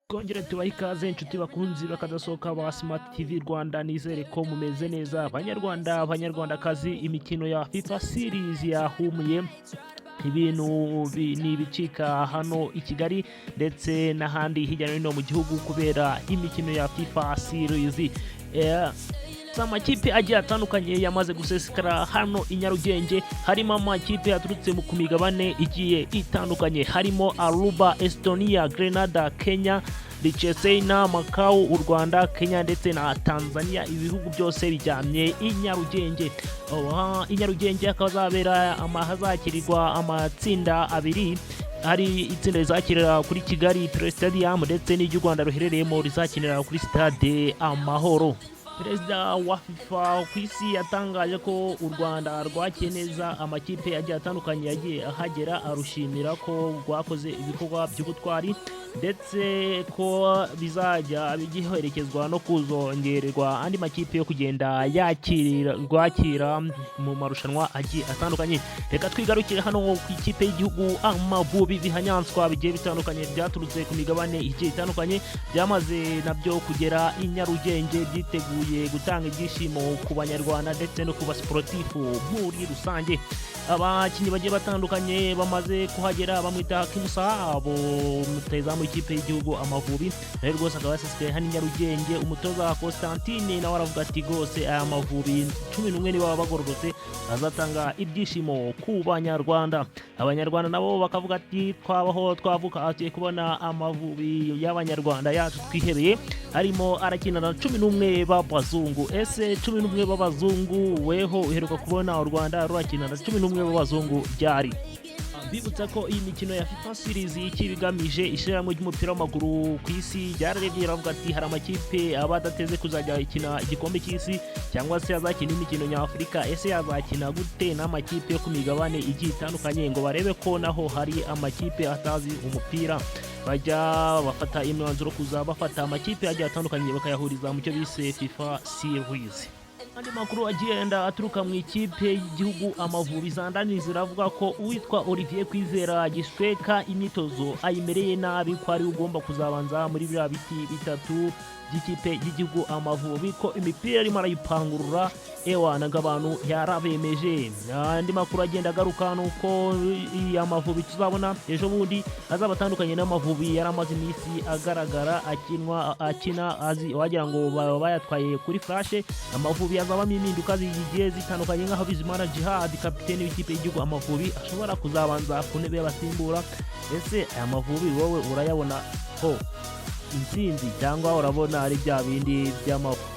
Twongere tubahe ikaze, inshuti bakunzi bakadasohoka ba Smart TV Rwanda. Nizere ko mumeze neza, Banyarwanda, Banyarwandakazi. Imikino ya FIFA Series yahumuye, ibintu ni ibicika hano i Kigali ndetse n'ahandi hirya no hino mu gihugu kubera imikino ya FIFA Series. Amakipe agiye atandukanye yamaze gusesekara hano i Nyarugenge, harimo amakipe yaturutse ku migabane igiye itandukanye, harimo Aruba, Estonia, Grenada, Kenya, Liechtenstein, Macau, u Rwanda, Kenya ndetse na Tanzania. Ibihugu byose bijyamye i Nyarugenge. I Nyarugenge hakaba hazabera hazakirirwa amatsinda abiri. Hari itsinda rizakirira kuri Kigali Pele Stadium ndetse n'iry'u Rwanda ruherereyemo rizakinira kuri Stade Amahoro. Perezida wa FIFA ku isi yatangaje ko u Rwanda rwakiye neza amakipe agiye atandukanye yagiye ahagera, arushimira ko rwakoze ibikorwa by'ubutwari, ndetse ko bizajya bigiherekezwa no kuzongererwa andi makipe yo kugenda yakira rwakira mu marushanwa agiye atandukanye. Reka twigarukire hano ku ikipe y'igihugu Amavubi. Ibihanyanswa bigiye bitandukanye byaturutse ku migabane igiye itandukanye byamaze nabyo kugera i Nyarugenge, byiteguye gutanga ibyishimo ku Banyarwanda ndetse no ku basiporutifu muri rusange. Abakinnyi bagiye batandukanye bamaze kuhagera, bamwita Kimusa abo rutahizamu ikipe y'igihugu Amavubi, nawe rwose akaba yasesekaye hano i Nyarugenge. Umutoza Constantine nawe aravuga ati: "Rwose aya Mavubi 11 niba bagororotse azatanga ibyishimo ku Banyarwanda." Abanyarwanda nabo bakavuga ati: "Twabaho twavuka tugiye kubona Amavubi y'Abanyarwanda yacu twihebeye arimo arakina na 11 b'abazungu." Ese 11 b'abazungu, weho uheruka kubona u Rwanda rurakina na 11 b'abazungu ryari? Bibutsa ko iyi mikino ya FIFA Series icyo igamije, ishyirahamwe ry'umupira w'amaguru ku isi ryararebye riravuga ati hari amakipe aba adateze kuzajya ikina igikombe cy'isi cyangwa se azakina imikino nyafurika. Ese yazakina gute n'amakipe yo ku migabane igiye itandukanye, ngo barebe ko naho hari amakipe atazi umupira? Bajya bafata imyanzuro kuza bafata amakipe agiye atandukanye bakayahuriza mu cyo bise FIFA Series. Andi makuru agenda aturuka mu ikipe y'igihugu Amavubi, zandani ziravuga ko uwitwa Olivier Kwizera Gishweka imyitozo ayimereye nabi, ko ari ugomba kuzabanza muri biriya biti bitatu by'ikipe y'igihugu Amavubi, ko imipira arimo arayipangurura, ewana abantu yarabemeje. Andi makuru agenda agaruka ni uko iyi Amavubi tuzabona ejo bundi azaba atandukanye n'Amavubi yari amaze iminsi agaragara akinwa akina azi wagira ngo baba bayatwaye kuri flash. Amavubi azabamo impinduka zigiye zitandukanye, nk'aho Bizimana Jihad, kapiteni w'ikipe y'igihugu Amavubi, ashobora kuzabanza ku ntebe y'abasimbura. Ese aya Mavubi wowe urayabona ho intsinzi cyangwa urabona ari bya bindi by'amavubi?